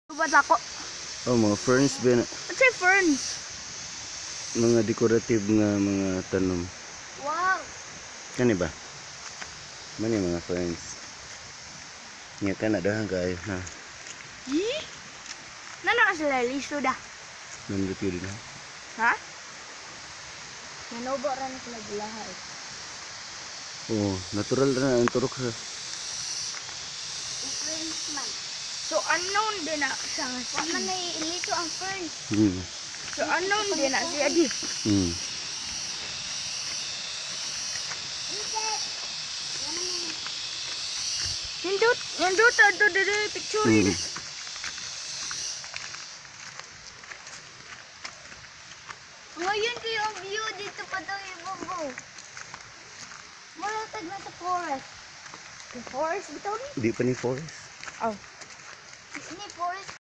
Ba ako? Oh, mga ferns ba na? What's a ferns? Mga decorative nga mga tanom. Wow. Kani ba? Mani mga ferns. Nya kana dahan kaayo na. Yee? Nana ka sila listo da. Nandito yun na. Ha? Nanubo ra na sila gilaha eh. Oh, natural na ang turok sa. Ferns man. So unknown din na siya nga Wa man seed. na ilito ang ferns. So unknown din na siya di. Insect. Nindot, nindot ato diri picture. Ngayon kayo ang view dito pa daw ibabaw. Mura tag na sa forest. The forest bitaw ni. Di pa ni forest. Oh. Ni forest.